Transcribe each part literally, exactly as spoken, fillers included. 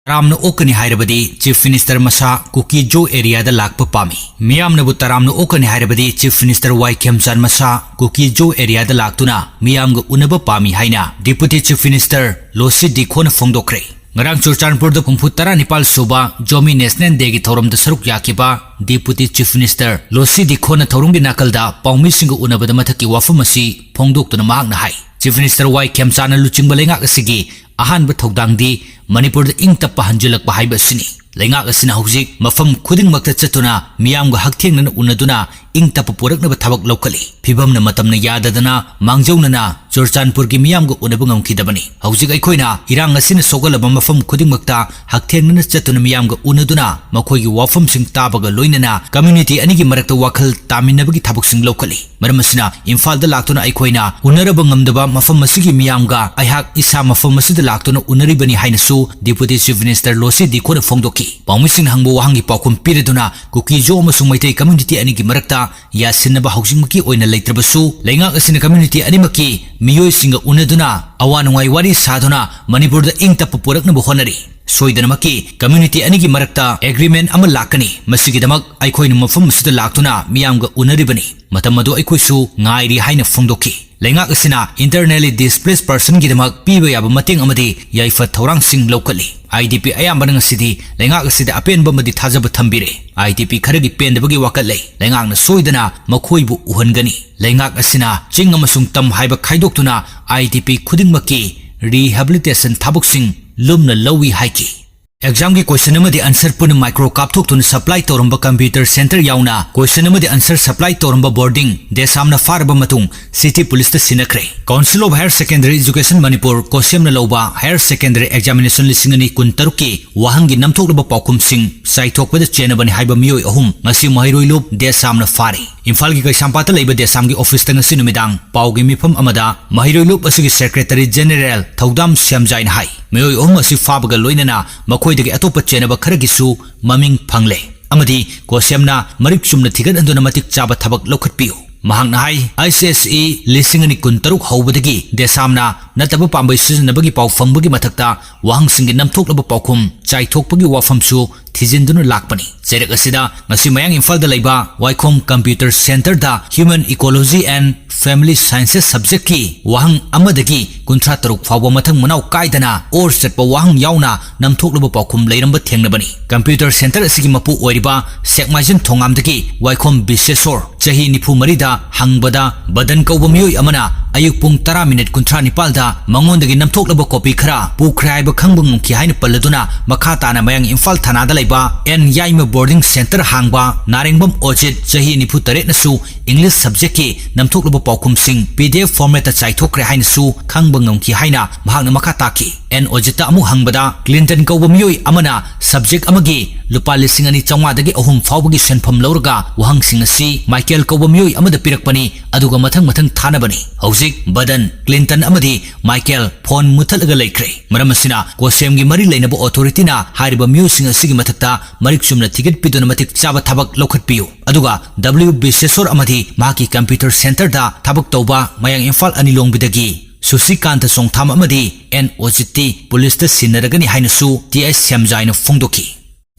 ꯇꯔꯥꯝꯅ ꯑꯣꯛꯀꯅꯤ ꯍꯥꯏꯔꯕꯗꯤ Chief Minister ꯃꯁꯥ ꯀꯨꯀꯤ ꯖꯣ area ꯗ ꯂꯥꯛꯄ ꯄꯥꯝꯃꯤ꯫ ꯃꯤꯌꯥꯝꯅꯕꯨ ꯇꯔꯥꯝꯅ ꯑꯣꯛꯀꯅꯤ ꯍꯥꯏꯔꯕꯗꯤ Chief Minister ꯋꯥꯏ ꯈꯦꯝꯆꯥꯟ ꯃꯁꯥ ꯀꯨꯀꯤ ꯖꯣ area ꯗ ꯂꯥꯛꯇꯨꯅ ꯃꯤꯌꯥꯝꯒ ꯎꯅꯕ ꯄꯥꯝꯃꯤ ꯍꯥꯏꯅ Deputy Chief Minister ꯂꯣꯁꯤ ꯗꯤꯈꯣꯅ ꯐꯣꯡꯗꯣꯛꯈ꯭ꯔꯦ꯫ ꯉꯔꯥꯡ ꯆꯨꯔꯆꯥꯟꯄꯨꯔꯗ ꯍꯨꯝꯐꯨ ꯇꯔꯥꯅꯤꯄꯥꯜ ꯁꯨꯕ ꯖꯣꯃꯤ National Day ꯒꯤ ꯊꯧꯔꯝꯗ ꯁꯔꯨꯛ ꯌꯥꯈꯤꯕ Deputy Chief Minister ꯂꯣꯁꯤ ꯗꯤꯈꯣꯅ ꯊꯧꯔꯝꯒꯤ ꯅꯥꯀꯜꯗ ꯄꯥꯎꯃꯤꯁꯤꯡꯒ ꯎꯅꯕꯗ ꯃꯊꯛꯀꯤ ꯋꯥꯐꯝ ꯑꯁꯤ ꯐꯣꯡꯗꯣꯛꯇꯨꯅ ꯃꯍꯥꯛꯅ ꯍꯥꯏ, Chief Minister ꯋꯥꯏ ꯈꯦꯝꯆꯥꯟꯅ ꯂꯨꯆꯤꯡꯕ ꯂꯩꯉꯥꯛ ꯑꯁꯤꯒꯤ ꯑꯍꯥꯟꯕ ꯊꯧꯗꯥꯡꯗꯤ ꯃꯅꯤꯄꯨꯔꯗ ꯏꯪ ꯇꯞꯄ ꯍꯟꯖꯤꯜꯂꯛꯄ ꯍꯥꯏꯕ ꯑꯁꯤꯅꯤ꯫ ꯂꯩꯉꯥꯛ ꯑꯁꯤꯅ ꯍꯧꯖꯤꯛ ꯃꯐꯝ ꯈꯨꯗꯤꯡꯃꯛꯇ ꯆꯠꯇꯨꯅ ꯃꯤꯌꯥꯝꯒ ꯍꯛꯊꯦꯡꯅꯅ ꯎꯅꯗꯨꯅ ꯏꯪ ꯇꯞꯄ ꯄꯨꯔꯛꯅꯕ ꯊꯕꯛ ꯂꯧꯈꯠꯂꯤ꯫ ꯐꯤꯕꯝꯅ ꯃꯇꯝꯅ ꯌꯥꯗꯗꯅ ꯃꯥꯡꯖꯧꯅꯅ ꯆꯨꯔꯆꯥꯟꯄꯨꯔꯒꯤ ꯃꯤꯌꯥꯝꯒ ꯎꯅꯕ ꯉꯝꯈꯤꯗꯕꯅꯤ꯫ ꯍꯧꯖꯤꯛ ꯑꯩꯈꯣꯏꯅ ꯏꯔꯥꯡ ꯑꯁꯤꯅ ꯁꯣꯛꯍꯜꯂꯕ ꯃꯐꯝ ꯈꯨꯗꯤꯡꯃꯛꯇ ꯍꯛꯊꯦꯡꯅꯅ ꯆꯠꯇꯨꯅ ꯃꯤꯌꯥꯝꯒ ꯎꯅꯗꯨꯅ ꯃꯈꯣꯏꯒꯤ ꯋꯥꯐꯝꯁꯤꯡ ꯇꯥꯕꯒ ꯂꯣꯏꯅꯅ community ꯑꯅꯤꯒꯤ ꯃꯔꯛꯇ ꯋꯥꯈꯜ ꯇꯥꯃꯤꯟꯅꯕꯒꯤ ꯊꯕꯛꯁꯤꯡ ꯂꯧꯈꯠꯂꯤ꯫ ꯃꯔꯝ ꯑꯁꯤꯅ ꯏꯝꯐꯥꯜꯗ ꯂꯥꯛꯇꯨꯅ ꯑꯩꯈꯣꯏꯅ ꯎꯅꯔꯕ ꯉꯝꯗꯕ ꯃꯐꯝ ꯑꯁꯤꯒꯤ ꯃꯤꯌꯥꯝꯒ ꯑꯩꯍꯥꯛ ꯏꯁꯥ ꯃꯐꯝ ꯑꯁꯤꯗ ꯂꯥꯛꯇꯨꯅ ꯎꯅꯔꯤꯕꯅꯤ ꯍꯥꯏꯅꯁꯨ Deputy Chief Minister ꯂꯣꯁꯤ ꯗꯤꯈꯣꯅ ꯐꯣꯡꯗꯣꯛꯈꯤ꯫ ꯄꯥꯎꯃꯤꯁꯤꯡꯅ ꯍꯪꯕ ꯋꯥꯍꯪꯒꯤ ꯄꯥꯎꯈꯨꯝ ꯄꯤꯔꯗꯨꯅ ꯀꯨꯀꯤ ꯖꯣ ꯑꯃꯁꯨꯡ ꯃꯩꯇꯩ community ꯑꯅꯤꯒꯤ ꯃꯔꯛꯇ ꯌꯥꯁꯤꯟꯅꯕ ꯍꯧꯖꯤꯛꯃꯛꯀꯤ ꯑꯣꯏꯅ ꯂꯩꯇ꯭ꯔꯕꯁꯨ, ꯂꯩꯉꯥꯛ ꯑꯁꯤꯅ community ꯑꯅꯤꯃꯛꯀꯤ ꯃꯤꯑꯣꯏꯁꯤꯡꯒ ꯎꯅꯗꯨꯅ ꯑꯋꯥ ꯅꯨꯡꯉꯥꯏ ꯋꯥꯔꯤ ꯁꯥꯗꯨꯅ ꯃꯅꯤꯄꯨꯔꯗ ꯏꯪ ꯇꯞꯄ ꯄꯨꯔꯛꯅꯕ ꯍꯣꯠꯅꯔꯤ꯫ ꯁꯣꯏꯗꯅꯃꯛꯀꯤ community ꯑꯅꯤꯒꯤ ꯃꯔꯛꯇ agreement ꯑꯃ ꯂꯥꯛꯀꯅꯤ꯫ ꯃꯁꯤꯒꯤꯗꯃꯛ ꯑꯩꯈꯣꯏꯅ ꯃꯐꯝ ꯑꯁꯤꯗ ꯂꯥꯛꯇꯨꯅ ꯃꯤꯌꯥꯝꯒ ꯎꯅꯔꯤꯕꯅꯤ꯫ ꯃꯇꯝ ꯑꯗꯨ ꯑꯩꯈꯣꯏꯁꯨ ꯉꯥꯏꯔꯤ ꯍꯥꯏꯅ ꯐꯣꯡꯗꯣꯛꯈꯤ꯫ ꯂꯩꯉꯥꯛ ꯑꯁꯤꯅ internally displaced personꯒꯤꯗꯃꯛ ꯄꯤꯕ ꯌꯥꯕ ꯃꯇꯦꯡ ꯑꯃꯗꯤ ꯌꯥꯏꯐ ꯊꯧꯔꯥꯡꯁꯤꯡ ꯂꯧꯈꯠꯂꯤ꯫ IDP ꯑꯌꯥꯝꯕꯅ ꯉꯁꯤꯗꯤ ꯂꯩꯉꯥꯛ ꯑꯁꯤꯗ ꯑꯄꯦꯟꯕ ꯑꯃꯗꯤ ꯊꯥꯖꯕ ꯊꯝꯕꯤꯔꯦ꯫ IDP ꯈꯔꯒꯤ ꯄꯦꯟꯗꯕꯒꯤ ꯋꯥꯀꯠ ꯂꯩ꯫ ꯂꯩꯉꯥꯛꯅ ꯁꯣꯏꯗꯅ ꯃꯈꯣꯏꯕꯨ ꯎꯍꯟꯒꯅꯤ꯫ ꯂꯩꯉꯥꯛ ꯑꯁꯤꯅ ꯆꯤꯡ ꯑꯃꯁꯨꯡ ꯇꯝ ꯍꯥꯏꯕ ꯈꯥꯏꯗꯣꯛꯇꯨꯅ IDP ꯈꯨꯗꯤꯡꯃꯛꯀꯤ rehabilitation ꯊꯕꯛꯁꯤꯡ ꯂꯨꯝꯅ ꯂꯧꯏ ꯍꯥꯏꯈꯤ꯫ Examꯒꯤ question ꯑꯃꯗꯤ answer ꯄꯨꯟꯅ micro ꯀꯥꯞꯊꯣꯛꯇꯨꯅ supply ꯇꯧꯔꯝꯕ computer center ꯌꯥꯎꯅ question ꯑꯃꯗꯤ answer supply ꯇꯧꯔꯝꯕ boarding ꯗꯦꯁꯥꯝꯅ ꯐꯥꯔꯕ ꯃꯇꯨꯡ city policeꯇ ꯁꯤꯟꯅꯈ꯭ꯔꯦ꯫ Council of Higher Secondary Education Manipur, COHSEMꯅ ꯂꯧꯕ higher secondary examination ꯂꯤꯁꯤꯡ ꯑꯅꯤ ꯀꯨꯟꯇꯔꯨꯛꯀꯤ ꯋꯥꯍꯪꯒꯤ ꯅꯝꯊꯣꯛꯂꯕ ꯄꯥꯎꯈꯨꯝꯁꯤꯡ ꯆꯥꯏꯊꯣꯛꯄꯗ ꯆꯦꯟꯅꯕꯅꯤ ꯍꯥꯏꯕ ꯃꯤꯑꯣꯏ ꯑꯍꯨꯝ ꯉꯁꯤ ꯃꯍꯩꯔꯣꯏ ꯂꯣꯞ ꯗꯦꯁꯥꯝꯅ ꯐꯥꯔꯦ꯫ ꯏꯝꯐꯥꯜꯒꯤ ꯀꯩꯁꯥꯝꯄꯥꯠꯇ ꯂꯩꯕ ꯗꯦꯁꯥꯝꯒꯤ officeꯇ ꯉꯁꯤ ꯅꯨꯃꯤꯗꯥꯡ ꯄꯥꯎꯒꯤ ꯃꯤꯐꯝ ꯑꯃꯗ ꯃꯍꯩꯔꯣꯏ ꯂꯣꯞ ꯑꯁꯤꯒꯤ Secretary General ꯊꯧꯗꯥꯝ ꯁꯦꯝꯖꯥꯏꯅ ꯍꯥꯏ, ꯃꯤꯑꯣꯏ ꯑꯍꯨꯝ ꯑꯁꯤ ꯐꯥꯕꯒ ꯂꯣꯏꯅꯅ ꯃꯈꯣꯏꯗꯒꯤ ꯑꯇꯣꯞꯄ ꯆꯦꯟꯅꯕ ꯈꯔꯒꯤꯁꯨ ꯃꯃꯤꯡ ꯐꯪꯂꯦ ꯑꯃꯗꯤ COHSEMꯅ ꯃꯔꯤꯛ ꯆꯨꯝꯅ ꯊꯤꯒꯠꯍꯟꯗꯨꯅ ꯃꯇꯤꯛ ꯆꯥꯕ ꯊꯕꯛ ꯂꯧꯈꯠꯄꯤꯌꯨ꯫ ꯃꯍꯥꯛꯅ ꯍꯥꯏ, ICSE ꯂꯤꯁꯤꯡ ꯑꯅꯤ ꯀꯨꯟꯇꯔꯨꯛ ꯍꯧꯕꯗꯒꯤ ꯗꯦꯁꯥꯝꯅ ꯅꯠꯇꯕ ꯄꯥꯝꯕꯩ ꯁꯤꯖꯤꯟꯅꯕꯒꯤ ꯄꯥꯎ ꯐꯪꯕꯒꯤ ꯃꯊꯛꯇ ꯋꯥꯍꯪꯁꯤꯡꯒꯤ ꯅꯝꯊꯣꯛꯂꯕ ꯄꯥꯎꯈꯨꯝ ꯆꯥꯏꯊꯣꯛꯄꯒꯤ ꯋꯥꯐꯝꯁꯨ ꯊꯤꯖꯤꯟꯗꯨꯅ ꯂꯥꯛꯄꯅꯤ꯫ ꯆꯩꯔꯛ ꯑꯁꯤꯗ ꯉꯁꯤ ꯃꯌꯥꯡ ꯏꯝꯐꯥꯜꯗ ꯂꯩꯕ ꯋꯥꯏꯈꯣꯝ Computer Centreꯗ Human Ecology and Family Sciences subjectꯀꯤ ꯋꯥꯍꯪ ꯑꯃꯗꯒꯤ ꯀꯨꯟꯊ꯭ꯔꯥ ꯇꯔꯨꯛ ꯐꯥꯎꯕ ꯃꯊꯪ ꯃꯅꯥꯎ ꯀꯥꯏꯗꯅ ꯑꯣꯔ ꯆꯠꯄ ꯋꯥꯍꯪ ꯌꯥꯎꯅ ꯅꯝꯊꯣꯛꯂꯕ ꯄꯥꯎꯈꯨꯝ ꯂꯩꯔꯝꯕ ꯊꯦꯡꯅꯕꯅꯤ꯫ Computer Centre ꯑꯁꯤꯒꯤ ꯃꯄꯨ ꯑꯣꯏꯔꯤꯕ ꯁꯦꯛꯃꯥꯏꯖꯤꯟ ꯊꯣꯉꯥꯝꯗꯒꯤ ꯋꯥꯏꯈꯣꯝ ꯕꯤꯁꯦꯁꯣꯔ, ꯆꯍꯤ ꯅꯤꯐꯨ ꯃꯔꯤꯗ ꯍꯪꯕꯗ, ꯕꯗꯟ ꯀꯧꯕ ꯃꯤꯑꯣꯏ ꯑꯃꯅ ꯑꯌꯨꯛ ꯄꯨꯡ ꯇꯔꯥ ꯃꯤꯅꯤꯠ ꯀꯨꯟꯊ꯭ꯔꯥ ꯅꯤꯄꯥꯜꯗ ꯃꯉꯣꯟꯗꯒꯤ ꯅꯝꯊꯣꯛꯂꯕ ꯀꯣꯄꯤ ꯈꯔ ꯄꯨꯈ꯭ꯔꯦ ꯍꯥꯏꯕ ꯈꯪꯕ ꯉꯝꯈꯤ ꯍꯥꯏꯅ ꯄꯜꯂꯗꯨꯅ, ꯃꯈꯥ ꯇꯥꯅ ꯃꯌꯥꯡ ꯏꯝꯐꯥꯜ ꯊꯅꯥꯗ ꯂꯩꯕ ꯑꯦꯟ ꯌꯥꯏꯃ boarding centre ꯍꯥꯡꯕ ꯅꯥꯔꯦꯡꯕꯝ ꯑꯣꯖꯤꯠ, ꯆꯍꯤ ꯅꯤꯐꯨ ꯇꯔꯦꯠꯅꯁꯨ English subjectꯀꯤ ꯅꯝꯊꯣꯛꯂꯕ ꯄꯥꯎꯈꯨꯝꯁꯤꯡ PDF formatꯇ ꯆꯥꯏꯊꯣꯛꯈ꯭ꯔꯦ ꯍꯥꯏꯅꯁꯨ ꯈꯪꯕ ꯉꯝꯈꯤ ꯍꯥꯏꯅ ꯃꯍꯥꯛꯅ ꯃꯈꯥ ꯇꯥꯈꯤ꯫ ꯑꯦꯟ ꯑꯣꯖꯤꯠꯇ ꯑꯃꯨꯛ ꯍꯪꯕꯗ, ꯀ꯭ꯂꯤꯟꯇꯟ ꯀꯧꯕ ꯃꯤꯑꯣꯏ ꯑꯃꯅ subject ꯑꯃꯒꯤ ꯂꯨꯄꯥ ꯂꯤꯁꯤꯡ ꯑꯅꯤ ꯆꯥꯝꯃꯉꯥꯗꯒꯤ ꯑꯍꯨꯝ ꯐꯥꯎꯕꯒꯤ ꯁꯦꯟꯐꯝ ꯂꯧꯔꯒ ꯋꯥꯍꯪꯁꯤꯡ ꯑꯁꯤ ꯃꯥꯏꯀꯦꯜ ꯀꯧꯕ ꯃꯤꯑꯣꯏ ꯑꯃꯗ ꯄꯤꯔꯛꯄꯅꯤ, ꯑꯗꯨꯒ ꯃꯊꯪ ꯃꯊꯪ ꯊꯥꯅꯕꯅꯤ꯫ ꯍꯧꯖꯤꯛ ꯕꯗꯟ, ꯀ꯭ꯂꯤꯟꯇꯟ ꯑꯃꯗꯤ ꯃꯥꯏꯀꯦꯜ phone ꯃꯨꯠꯊꯠꯂꯒ ꯂꯩꯈ꯭ꯔꯦ꯫ ꯃꯔꯝ ꯑꯁꯤꯅ ꯀꯣꯁꯦꯝꯒꯤ ꯃꯔꯤ ꯂꯩꯅꯕ authorityꯅ ꯍꯥꯏꯔꯤꯕ ꯃꯤꯑꯣꯏꯁꯤꯡ ꯑꯁꯤꯒꯤ ꯃꯊꯛꯇ ꯃꯔꯤꯛ ꯆꯨꯝꯅ ꯊꯤꯒꯠꯄꯤꯗꯨꯅ ꯃꯇꯤꯛ ꯆꯥꯕ ꯊꯕꯛ ꯂꯧꯈꯠꯄꯤꯌꯨ꯫ ꯑꯗꯨꯒ W ꯕꯤꯁꯦꯁꯣꯔ ꯑꯃꯗꯤ ꯃꯍꯥꯛꯀꯤ Computer Centreꯗ ꯊꯕꯛ ꯇꯧꯕ ꯃꯌꯥꯡ ꯏꯝꯐꯥꯜ ꯑꯅꯤ ꯂꯣꯡꯕꯤꯗꯒꯤ ꯁꯨꯁꯤꯀꯥꯟꯇ ꯆꯣꯡꯊꯥꯝ ꯑꯃꯗꯤ ꯑꯦꯟ ꯑꯣꯖꯤꯠꯇꯤ ꯄꯨꯂꯤꯁꯇ ꯁꯤꯟꯅꯔꯒꯅꯤ ꯍꯥꯏꯅꯁꯨ ꯇꯤ ꯑꯩꯆ ꯁ꯭ꯌꯥꯝꯖꯥꯏꯅ ꯐꯣꯡꯗꯣꯛꯈꯤ꯫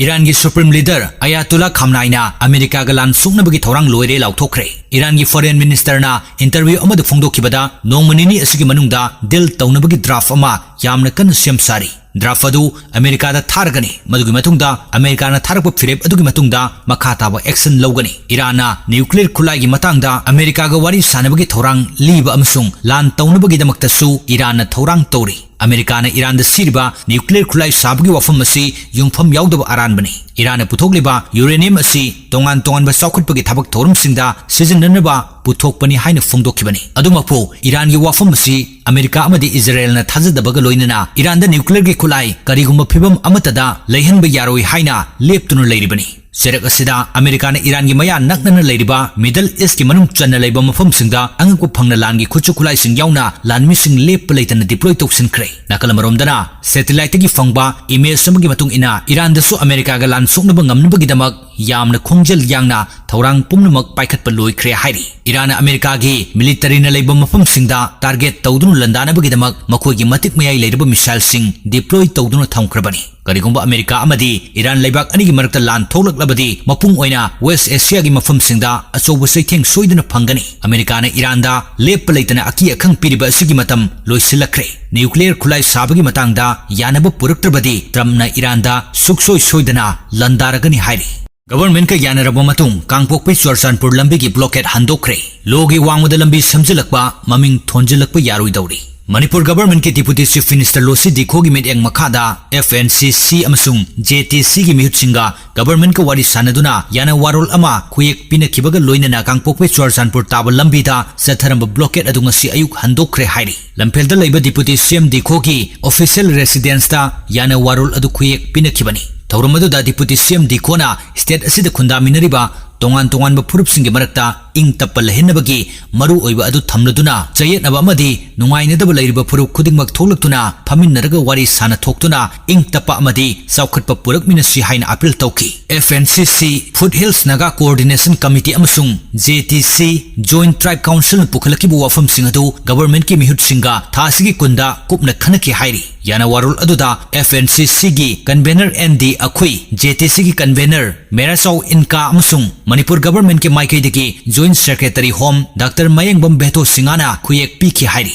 ꯏꯔꯥꯟꯒꯤ Supreme Leader ꯑꯌꯥꯇꯨꯜꯂꯥ ꯈꯥꯝꯅꯥꯏꯅ ꯑꯃꯦꯔꯤꯀꯥꯒ ꯂꯥꯟ ꯁꯣꯛꯅꯕꯒꯤ ꯊꯧꯔꯥꯡ ꯂꯣꯏꯔꯦ ꯂꯥꯎꯊꯣꯛꯈ꯭ꯔꯦ꯫ ꯏꯔꯥꯟꯒꯤ Foreign Ministerꯅ interview ꯑꯃꯗ ꯐꯣꯡꯗꯣꯛꯈꯤꯕꯗ, ꯅꯣꯡꯃ ꯅꯤꯅꯤ ꯑꯁꯤꯒꯤ ꯃꯅꯨꯡꯗ deal ꯇꯧꯅꯕꯒꯤ draft ꯑꯃ ꯌꯥꯝꯅ ꯀꯟꯅ ꯁꯦꯝ ꯁꯥꯔꯤ꯫ Draft ꯑꯗꯨ ꯑꯃꯦꯔꯤꯀꯥꯗ ꯊꯥꯔꯒꯅꯤ꯫ ꯃꯗꯨꯒꯤ ꯃꯇꯨꯡꯗ ꯑꯃꯦꯔꯤꯀꯥꯅ ꯊꯥꯔꯛꯄ ꯐꯤꯔꯦꯞ ꯑꯗꯨꯒꯤ ꯃꯇꯨꯡꯗ ꯃꯈꯥ ꯇꯥꯕ action ꯂꯧꯒꯅꯤ꯫ ꯏꯔꯥꯟꯅ nuclear ꯈꯨꯠꯂꯥꯏꯒꯤ ꯃꯇꯥꯡꯗ ꯑꯃꯦꯔꯤꯀꯥꯒ ꯋꯥꯔꯤ ꯁꯥꯅꯕꯒꯤ ꯊꯧꯔꯥꯡ ꯂꯤꯕ ꯑꯃꯁꯨꯡ ꯂꯥꯟ ꯇꯧꯅꯕꯒꯤꯗꯃꯛꯇꯁꯨ ꯏꯔꯥꯟꯅ ꯊꯧꯔꯥꯡ ꯇꯧꯔꯤ꯫ ꯑꯃꯦꯔꯤꯀꯥꯅ ꯏꯔꯥꯟꯗ ꯁꯤꯔꯤꯕ nuclear ꯈꯨꯠꯂꯥꯏ ꯁꯥꯕꯒꯤ ꯋꯥꯐꯝ ꯑꯁꯤ ꯌꯨꯝꯐꯝ ꯌꯥꯎꯗꯕ ꯑꯔꯥꯟꯕꯅꯤ꯫ ꯏꯔꯥꯟꯅ ꯄꯨꯊꯣꯛꯂꯤꯕ uranium ꯑꯁꯤ ꯇꯣꯉꯥꯟ ꯇꯣꯉꯥꯟꯕ ꯆꯥꯎꯈꯠꯄꯒꯤ ꯊꯕꯛ ꯊꯧꯔꯝꯁꯤꯡꯗ ꯁꯤꯖꯤꯟꯅꯅꯕ ꯄꯨꯊꯣꯛꯄꯅꯤ ꯍꯥꯏꯅ ꯐꯣꯡꯗꯣꯛꯈꯤꯕꯅꯤ꯫ ꯑꯗꯨꯃꯛꯄꯨ, ꯏꯔꯥꯟꯒꯤ ꯋꯥꯐꯝ ꯑꯁꯤ ꯑꯃꯦꯔꯤꯀꯥ ꯑꯃꯗꯤ ꯏꯖꯔꯦꯜꯅ ꯊꯥꯖꯗꯕꯒ ꯂꯣꯏꯅꯅ ꯏꯔꯥꯟꯗ nuclearꯒꯤ ꯈꯨꯠꯂꯥꯏ ꯀꯔꯤꯒꯨꯝꯕ ꯐꯤꯚꯝ ꯑꯃꯠꯇꯗ ꯂꯩꯍꯟꯕ ꯌꯥꯔꯣꯏ ꯍꯥꯏꯅ ꯂꯦꯞꯇꯨꯅ ꯂꯩꯔꯤꯕꯅꯤ꯫ ꯆꯩꯔꯛ ꯑꯁꯤꯗ ꯑꯃꯦꯔꯤꯀꯥꯅ ꯏꯔꯥꯟꯒꯤ ꯃꯌꯥ ꯅꯛꯅꯅ ꯂꯩꯔꯤꯕ ꯃꯤꯗꯜ ꯏꯁꯀꯤ ꯃꯅꯨꯡ ꯆꯟꯅ ꯂꯩꯕ ꯃꯐꯝꯁꯤꯡꯗ ꯑꯉꯛꯄ ꯐꯪꯅ ꯂꯥꯟꯒꯤ ꯈꯨꯠꯁꯨ ꯈꯨꯠꯂꯥꯏꯁꯤꯡ ꯌꯥꯎꯅ ꯂꯥꯟꯃꯤꯁꯤꯡ ꯂꯦꯞꯄ ꯂꯩꯇꯅ deploy ꯇꯧꯁꯤꯟꯈ꯭ꯔꯦ꯫ ꯅꯥꯀꯜ ꯑꯃꯔꯣꯝꯗꯅ satelliteꯇꯒꯤ ꯐꯪꯕ image ꯑꯃꯒꯤ ꯃꯇꯨꯡ ꯏꯟꯅ ꯏꯔꯥꯟꯗꯁꯨ ꯑꯃꯦꯔꯤꯀꯥꯒ ꯂꯥꯟ ꯁꯣꯛꯅꯕ ꯉꯝꯅꯕꯒꯤꯗꯃꯛ ꯌꯥꯝꯅ ꯈꯣꯡꯖꯦꯜ ꯌꯥꯡꯅ ꯊꯧꯔꯥꯡ ꯄꯨꯝꯅꯃꯛ ꯄꯥꯏꯈꯠꯄ ꯂꯣꯏꯈ꯭ꯔꯦ ꯍꯥꯏꯔꯤ꯫ ꯏꯔꯥꯟꯅ ꯑꯃꯦꯔꯤꯀꯥꯒꯤ militaryꯅ ꯂꯩꯕ ꯃꯐꯝꯁꯤꯡꯗ target ꯇꯧꯗꯨꯅ ꯂꯥꯟꯗꯥꯅꯕꯒꯤꯗꯃꯛ ꯃꯈꯣꯏꯒꯤ ꯃꯇꯤꯛ ꯃꯌꯥꯏ ꯂꯩꯔꯕ missileꯁꯤꯡ deploy ꯇꯧꯗꯨꯅ ꯊꯝꯈ꯭ꯔꯕꯅꯤ꯫ ꯀꯔꯤꯒꯨꯝꯕ ꯑꯃꯦꯔꯤꯀꯥ ꯑꯃꯗꯤ ꯏꯔꯥꯟ ꯂꯩꯕꯥꯛ ꯑꯅꯤꯒꯤ ꯃꯔꯛꯇ ꯂꯥꯟ ꯊꯣꯛꯂꯛꯂꯕꯗꯤ, ꯃꯄꯨꯡ ꯑꯣꯏꯅ West Asiaꯒꯤ ꯃꯐꯝꯁꯤꯡꯗ ꯑꯆꯧꯕ ꯆꯩꯊꯦꯡ ꯁꯣꯏꯗꯅ ꯐꯪꯒꯅꯤ꯫ ꯑꯃꯦꯔꯤꯀꯥꯅ ꯏꯔꯥꯟꯗ ꯂꯦꯞꯄ ꯂꯩꯇꯅ ꯑꯀꯤ ꯑꯈꯪ ꯄꯤꯔꯤꯕ ꯑꯁꯤꯒꯤ ꯃꯇꯝ ꯂꯣꯏꯁꯤꯜꯂꯛꯈ꯭ꯔꯦ꯫ Nuclear ꯈꯨꯠꯂꯥꯏ ꯁꯥꯕꯒꯤ ꯃꯇꯥꯡꯗ ꯌꯥꯅꯕ ꯄꯨꯔꯛꯇ꯭ꯔꯕꯗꯤ, ꯇ꯭ꯔꯝꯞꯅ ꯏꯔꯥꯟꯗ ꯁꯨꯛꯁꯣꯏ ꯁꯣꯏꯗꯅ ꯂꯥꯟꯗꯥꯔꯒꯅꯤ ꯍꯥꯏꯔꯤ꯫ Governmentꯀ ꯌꯥꯅꯔꯕ ꯃꯇꯨꯡ ꯀꯥꯡꯄꯣꯛꯄꯤ ꯆꯨꯔꯆꯥꯟꯄꯨꯔ ꯂꯝꯕꯤꯒꯤ blockade ꯍꯟꯗꯣꯛꯈ꯭ꯔꯦ꯫ ꯂꯣꯒꯤ ꯋꯥꯡꯃꯗ ꯂꯝꯕꯤ ꯁꯦꯝꯖꯤꯜꯂꯛꯄ ꯃꯃꯤꯡ ꯊꯣꯟꯖꯤꯜꯂꯛꯄ ꯌꯥꯔꯣꯏꯗꯧꯔꯤ꯫ ꯃꯅꯤꯄꯨꯔ governmentꯀꯤ Deputy Chief Minister ꯂꯣꯁꯤ ꯗꯤꯈꯣꯒꯤ ꯃꯤꯠꯌꯦꯡ ꯃꯈꯥꯗ F N C C ꯑꯃꯁꯨꯡ J T Cꯒꯤ ꯃꯤꯍꯨꯠꯁꯤꯡꯒ governmentꯀ ꯋꯥꯔꯤ ꯁꯥꯟꯅꯗꯨꯅ ꯌꯥꯅ ꯋꯥꯔꯣꯜ ꯑꯃ ꯈꯨꯌꯦꯛ ꯄꯤꯅꯈꯤꯕꯒ ꯂꯣꯏꯅꯅ ꯀꯥꯡꯄꯣꯛꯄꯤ ꯆꯨꯔꯆꯥꯟꯄꯨꯔ ꯇꯥꯕ ꯂꯝꯕꯤꯗ ꯆꯠꯊꯔꯝꯕ blockade ꯑꯗꯨ ꯉꯁꯤ ꯑꯌꯨꯛ ꯍꯟꯗꯣꯛꯈ꯭ꯔꯦ ꯍꯥꯏꯔꯤ꯫ ꯂꯝꯐꯦꯜꯗ ꯂꯩꯕ Deputy C M ꯗꯤꯈꯣꯒꯤ official residenceꯇ ꯌꯥꯅ ꯋꯥꯔꯣꯜ ꯑꯗꯨ ꯈꯨꯌꯦꯛ ꯄꯤꯅꯈꯤꯕꯅꯤ꯫ ꯊꯧꯔꯝ ꯑꯗꯨꯗ Deputy C M ꯗꯤꯈꯣꯅ state ꯑꯁꯤꯗ ꯈꯨꯟꯗꯥꯃꯤꯟꯅꯔꯤꯕ ꯇꯣꯉꯥꯟ ꯇꯣꯉꯥꯟꯕ ꯐꯨꯔꯨꯞꯁꯤꯡꯒꯤ ꯃꯔꯛꯇ ꯏꯪ ꯇꯞꯄ ꯂꯩꯍꯟꯅꯕꯒꯤ ꯃꯔꯨꯑꯣꯏꯕ ꯑꯗꯨ ꯊꯝꯂꯗꯨꯅ, ꯆꯌꯦꯠꯅꯕ ꯑꯃꯗꯤ ꯅꯨꯡꯉꯥꯏꯅꯗꯕ ꯂꯩꯔꯤꯕ ꯐꯨꯔꯨꯞ ꯈꯨꯗꯤꯡꯃꯛ ꯊꯣꯛꯂꯛꯇꯨꯅ ꯐꯝꯃꯤꯟꯅꯔꯒ ꯋꯥꯔꯤ ꯁꯥꯅ ꯊꯣꯛꯇꯨꯅ ꯏꯪ ꯇꯞꯄ ꯑꯃꯗꯤ ꯆꯥꯎꯈꯠꯄ ꯄꯨꯔꯛꯃꯤꯟꯅꯁꯤ ꯍꯥꯏꯅ appeal ꯇꯧꯈꯤ꯫ F N C C, Foothills Naga Coordination Committee ꯑꯃꯁꯨꯡ J T C, Joint Tribe Councilꯅ ꯄꯨꯈꯠꯂꯛꯈꯤꯕ ꯋꯥꯐꯝꯁꯤꯡ ꯑꯗꯨ governmentꯀꯤ ꯃꯤꯍꯨꯠꯁꯤꯡꯒ ꯊꯥ ꯑꯁꯤꯒꯤ ꯀꯨꯟꯗ ꯀꯨꯞꯅ ꯈꯟꯅꯈꯤ ꯍꯥꯏꯔꯤ꯫ ꯌꯥꯅ ꯋꯥꯔꯣꯜ ꯑꯗꯨꯗ F N C Cꯒꯤ convener N D ꯑꯈꯨꯏ, J T Cꯒꯤ convener ꯃꯦꯔꯥꯆꯥꯎ ꯏꯟꯀꯥ ꯑꯃꯁꯨꯡ ꯃꯅꯤꯄꯨꯔ governmentꯀꯤ ꯃꯥꯏꯀꯩꯗꯒꯤ Joint Secretary Home Doctor ꯃꯌꯦꯡꯕꯝ ꯕꯦꯇꯣ ꯁꯤꯡꯍꯅ ꯈꯨꯌꯦꯛ ꯄꯤꯈꯤ ꯍꯥꯏꯔꯤ꯫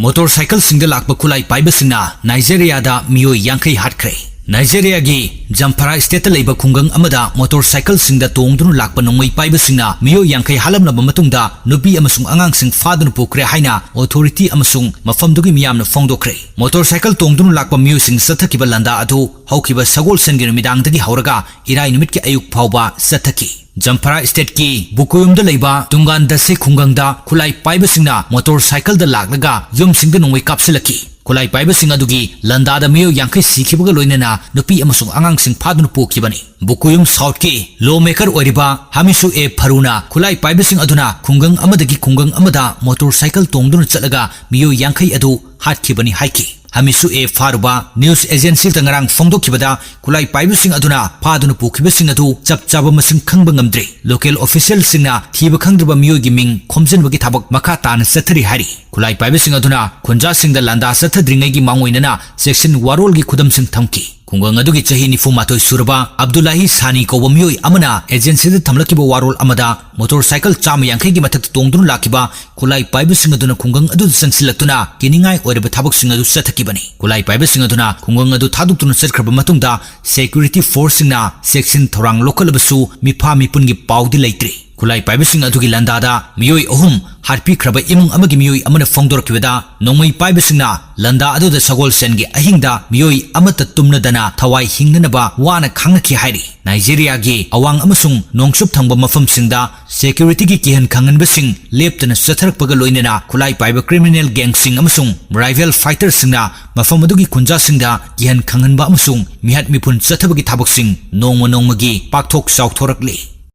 Motorcycleꯁꯤꯡꯗ ꯂꯥꯛꯄ ꯈꯨꯠꯂꯥꯏ ꯄꯥꯏꯕꯁꯤꯡꯅ ꯅꯥꯏꯖꯦꯔꯤꯌꯥꯗ ꯃꯤꯑꯣꯏ ꯌꯥꯡꯈꯩ ꯍꯥꯠꯈ꯭ꯔꯦ꯫ ꯅꯥꯏꯖꯦꯔꯤꯌꯥꯒꯤ ꯖꯝꯐꯔꯥ stateꯇ ꯂꯩꯕ ꯈꯨꯡꯒꯪ ꯑꯃꯗ motorcycleꯁꯤꯡꯗ ꯇꯣꯡꯗꯨꯅ ꯂꯥꯛꯄ ꯅꯣꯡꯃꯩ ꯄꯥꯏꯕꯁꯤꯡꯅ ꯃꯤꯑꯣꯏ ꯌꯥꯡꯈꯩ ꯍꯥꯠꯂꯝꯂꯕ ꯃꯇꯨꯡꯗ ꯅꯨꯄꯤ ꯑꯃꯁꯨꯡ ꯑꯉꯥꯡꯁꯤꯡ ꯐꯥꯗꯨꯅ ꯄꯨꯈ꯭ꯔꯦ ꯍꯥꯏꯅ authority ꯑꯃꯁꯨꯡ ꯃꯐꯝꯗꯨꯒꯤ ꯃꯤꯌꯥꯝꯅ ꯐꯣꯡꯗꯣꯛꯈ꯭ꯔꯦ꯫ Motorcycle ꯇꯣꯡꯗꯨꯅ ꯂꯥꯛꯄ ꯃꯤꯑꯣꯏꯁꯤꯡ ꯆꯠꯊꯈꯤꯕ ꯂꯥꯟꯗꯥ ꯑꯗꯨ ꯍꯧꯈꯤꯕ ꯁꯒꯣꯜꯁꯦꯟꯒꯤ ꯅꯨꯃꯤꯗꯥꯡꯗꯒꯤ ꯍꯧꯔꯒ ꯏꯔꯥꯏ ꯅꯨꯃꯤꯠꯀꯤ ꯑꯌꯨꯛ ꯐꯥꯎꯕ ꯆꯠꯊꯈꯤ꯫ ꯖꯝꯐꯔꯥ stateꯀꯤ ꯕꯨꯀꯨꯌꯨꯝꯗ ꯂꯩꯕ ꯇꯨꯡꯒꯥꯟ ꯗꯁꯦ ꯈꯨꯡꯒꯪꯗ ꯈꯨꯠꯂꯥꯏ ꯄꯥꯏꯕꯁꯤꯡꯅ motorcycleꯗ ꯂꯥꯛꯂꯒ ꯌꯨꯝꯁꯤꯡꯗ ꯅꯣꯡꯃꯩ ꯀꯥꯞꯁꯤꯜꯂꯛꯈꯤ꯫ ꯈꯨꯠꯂꯥꯏ ꯄꯥꯏꯕꯁꯤꯡ ꯑꯗꯨꯒꯤ ꯂꯥꯟꯗꯥꯗ ꯃꯤꯑꯣꯏ ꯌꯥꯡꯈꯩ ꯁꯤꯈꯤꯕꯒ ꯂꯣꯏꯅꯅ ꯅꯨꯄꯤ ꯑꯃꯁꯨꯡ ꯑꯉꯥꯡꯁꯤꯡ ꯐꯥꯗꯨꯅ ꯄꯨꯈꯤꯕꯅꯤ꯫ ꯕꯨꯀꯨꯌꯨꯝ ꯁꯥꯎꯠꯀꯤ ꯂꯣ ꯃꯦꯀꯔ ꯑꯣꯏꯔꯤꯕ ꯍꯥꯃꯤꯁꯨ ꯑꯦ ꯐꯔꯨꯅ ꯈꯨꯠꯂꯥꯏ ꯄꯥꯏꯕꯁꯤꯡ ꯑꯗꯨꯅ ꯈꯨꯡꯒꯪ ꯑꯃꯗꯒꯤ ꯈꯨꯡꯒꯪ ꯑꯃꯗ ꯃꯣꯇꯣꯔ ꯁꯥꯏꯀꯜ ꯇꯣꯡꯗꯨꯅ ꯆꯠꯂꯒ ꯃꯤꯑꯣꯏ ꯌꯥꯡꯈꯩ ꯑꯗꯨ ꯍꯥꯠꯈꯤꯕꯅꯤ ꯍꯥꯏꯈꯤ꯫ ꯍꯥꯃꯤꯁꯨ ꯑꯦ ꯐꯥꯔꯨꯕ ꯅ꯭ꯌꯨꯁ ꯑꯦꯖꯦꯟꯁꯤꯗ ꯉꯔꯥꯡ ꯐꯣꯡꯗꯣꯛꯈꯤꯕꯗ, ꯈꯨꯠꯂꯥꯏ ꯄꯥꯏꯕꯁꯤꯡ ꯑꯗꯨꯅ ꯐꯥꯗꯨꯅ ꯄꯨꯈꯤꯕꯁꯤꯡ ꯑꯗꯨ ꯆꯞ ꯆꯥꯕ ꯃꯁꯤꯡ ꯈꯪꯕ ꯉꯝꯗ꯭ꯔꯤ꯫ ꯂꯣꯀꯦꯜ ꯑꯣꯐꯤꯁꯤꯌꯦꯜꯁꯤꯡꯅ ꯊꯤꯕ ꯈꯪꯗ꯭ꯔꯕ ꯃꯤꯑꯣꯏꯒꯤ ꯃꯤꯡ ꯈꯣꯝꯖꯤꯟꯕꯒꯤ ꯊꯕꯛ ꯃꯈꯥ ꯇꯥꯅ ꯆꯠꯊꯔꯤ ꯍꯥꯏꯔꯤ꯫ ꯈꯨꯠꯂꯥꯏ ꯄꯥꯏꯕꯁꯤꯡ ꯑꯗꯨꯅ ꯈꯨꯟꯖꯥꯁꯤꯡꯗ ꯂꯥꯟꯗꯥ ꯆꯠꯊꯗ꯭ꯔꯤꯉꯩꯒꯤ ꯃꯥꯡꯑꯣꯏꯅꯅ ꯆꯦꯛꯁꯤꯟ ꯋꯥꯔꯣꯜꯒꯤ ꯈꯨꯗꯝꯁꯤꯡ ꯊꯝꯈꯤ꯫ ꯈꯨꯡꯒꯪ ꯑꯗꯨꯒꯤ ꯆꯍꯤ ꯅꯤꯐꯨ ꯃꯥꯊꯣꯏ ꯁꯨꯔꯕ ꯑꯕꯗꯨꯜꯂꯥꯍꯤ ꯁꯥꯅꯤ ꯀꯧꯕ ꯃꯤꯑꯣꯏ ꯑꯃꯅ ꯑꯦꯖꯦꯟꯁꯤꯗ ꯊꯝꯂꯛꯈꯤꯕ ꯋꯥꯔꯣꯜ ꯑꯃꯗ, ꯃꯣꯇꯣꯔ ꯁꯥꯏꯀꯜ ꯆꯥꯝꯃ ꯌꯥꯡꯈꯩꯒꯤ ꯃꯊꯛꯇ ꯇꯣꯡꯗꯨꯅ ꯂꯥꯛꯈꯤꯕ ꯈꯨꯠꯂꯥꯏ ꯄꯥꯏꯕꯁꯤꯡ ꯑꯗꯨꯅ ꯈꯨꯡꯒꯪ ꯑꯗꯨꯗ ꯆꯪꯁꯤꯜꯂꯛꯇꯨꯅ ꯀꯤꯅꯤꯡꯉꯥꯏ ꯑꯣꯏꯔꯕ ꯊꯕꯛꯁꯤꯡ ꯑꯗꯨ ꯆꯠꯊꯈꯤꯕꯅꯤ꯫ ꯈꯨꯠꯂꯥꯏ ꯄꯥꯏꯕꯁꯤꯡ ꯑꯗꯨꯅ ꯈꯨꯡꯒꯪ ꯑꯗꯨ ꯊꯥꯗꯣꯛꯇꯨꯅ ꯆꯠꯈ꯭ꯔꯕ ꯃꯇꯨꯡꯗ, ꯁꯦꯀ꯭ꯌꯨꯔꯤꯇꯤ ꯐꯣꯔꯁꯁꯤꯡꯅ ꯆꯦꯛꯁꯤꯟ ꯊꯧꯔꯥꯡ ꯂꯧꯈꯠꯂꯕꯁꯨ, ꯃꯤꯐꯥ ꯃꯤꯄꯨꯟꯒꯤ ꯄꯥꯎꯗꯤ ꯂꯩꯇ꯭ꯔꯤ꯫ ꯈꯨꯠꯂꯥꯏ ꯄꯥꯏꯕꯁꯤꯡ ꯑꯗꯨꯒꯤ ꯂꯥꯟꯗꯥꯗ ꯃꯤꯑꯣꯏ ꯑꯍꯨꯝ ꯍꯥꯠꯄꯤꯈ꯭ꯔꯕ ꯏꯃꯨꯡ ꯑꯃꯒꯤ ꯃꯤꯑꯣꯏ ꯑꯃꯅ ꯐꯣꯡꯗꯣꯔꯛꯈꯤꯕꯗ, ꯅꯣꯡꯃꯩ ꯄꯥꯏꯕꯁꯤꯡꯅ ꯂꯥꯟꯗꯥ ꯑꯗꯨꯗ ꯁꯒꯣꯜꯁꯦꯟꯒꯤ ꯑꯍꯤꯡꯗ ꯃꯤꯑꯣꯏ ꯑꯃꯠꯇ ꯇꯨꯝꯅꯗꯅ ꯊꯋꯥꯏ ꯍꯤꯡꯅꯅꯕ ꯋꯥꯅ ꯈꯥꯡꯅꯈꯤ ꯍꯥꯏꯔꯤ꯫ ꯅꯥꯏꯖꯦꯔꯤꯌꯥꯒꯤ ꯑꯋꯥꯡ ꯑꯃꯁꯨꯡ ꯅꯣꯡꯆꯨꯞ ꯊꯪꯕ ꯃꯐꯝꯁꯤꯡꯗ ꯁꯦꯀ꯭ꯌꯨꯔꯤꯇꯤꯒꯤ ꯀꯤꯍꯟ ꯈꯪꯍꯟꯕꯁꯤꯡ ꯂꯦꯞꯇꯅ ꯆꯠꯊꯔꯛꯄꯒ ꯂꯣꯏꯅꯅ, ꯈꯨꯠꯂꯥꯏ ꯄꯥꯏꯕ ꯀ꯭ꯔꯤꯃꯤꯅꯦꯜ ꯒꯦꯡꯁꯤꯡ ꯑꯃꯁꯨꯡ ꯔꯥꯏꯐꯜ ꯐꯥꯏꯇꯔꯁꯤꯡꯅ ꯃꯐꯝ ꯑꯗꯨꯒꯤ ꯈꯨꯟꯖꯥꯁꯤꯡꯗ ꯀꯤꯍꯟ ꯈꯪꯍꯟꯕ ꯑꯃꯁꯨꯡ ꯃꯤꯍꯥꯠ ꯃꯤꯄꯨꯟ ꯆꯠꯊꯕꯒꯤ ꯊꯕꯛꯁꯤꯡ ꯅꯣꯡꯃ ꯅꯣꯡꯃꯒꯤ ꯄꯥꯛꯊꯣꯛ ꯆꯥꯎꯊꯣꯔꯛꯂꯤ꯫